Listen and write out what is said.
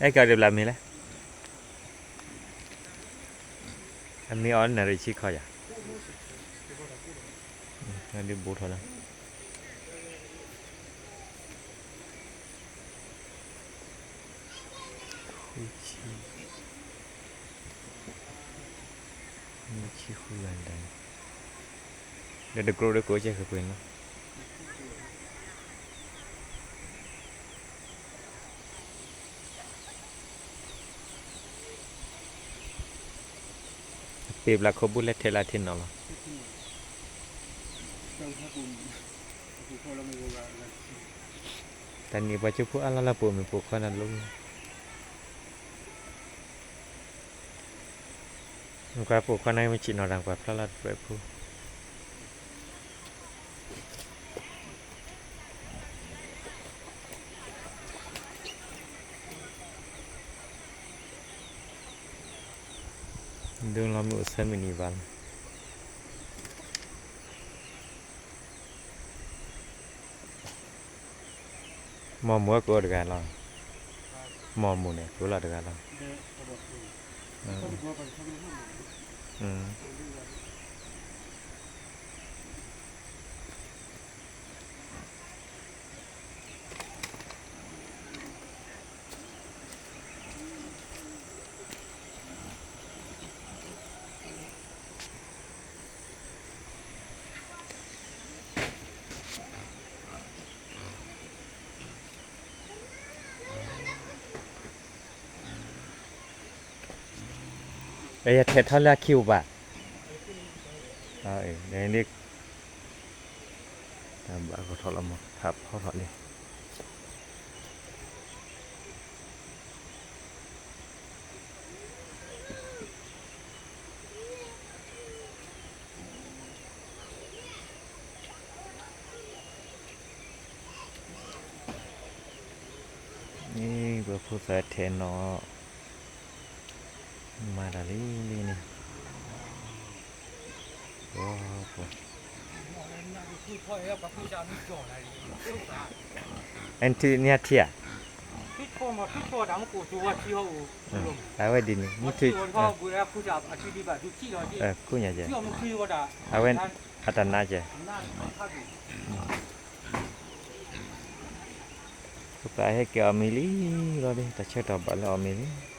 အဲကဒီးဘျးမ့ၢ်လဲၣ်, အမ့ၢ်အီၤနၣ်ရံၣ်ဆံခီယၤ, ဒ်ဘိထီၣ်လၢ ဃုဆံ, နွံဆံဃုဂၤဒၣ်, ဒီးတကြိးဒီးကိးကဲဃုပှဲၤန့ၣ်လီၤ. ပ့ၤဘျးခိၣ်ဘူၣ်လဲၣ်ထဲလၢထံနီၤလီၤ. တၢ်နံၤပှၤကၠိဖိအါလီၤလၢပိာ်မုၣ်ပိာ်ခွါနၤလီၤ, နကွၢ်ပိာ်ခွါနၤမ့ၢ်ဆံးနီၤတၢ်ကွၢ်ဖျါလၢတပှဲၤဖိ ဒိလီၤမုၢ်အိၣ်ဆၢမုၢ်နံၤဘၣ်လီၤ. မီၢ်မူကိးတဂၤလီၤ, မီၢ်မူန့ၣ် ကိးလီၤတဂၤလီၤ. ယထဲးထီၣ်လၢအခံအိၣ်ဘၣ်, တၢ်ဘၣ်ကထီၣ်လီၤမး ထးဖီထီၣ်လံ. ပှၤဖိသၣ်ထဲးနီၤ မၤတၢ်လံလံန့ၣ်, အထံန့ၣ်ထံဧါ, အဝဲဒ်န့ၣ် ခူၣ်ညါကဲ, အဝဲအတၢ်နါကဲ, ဖိသၣ်ဟဲက့ၤအီၣ်မ့ၤလံ, လီၤဒ် တၢ်ဆၢကတီၢ်ဘၣ်လၢအီၣ်မ့ၤလံ.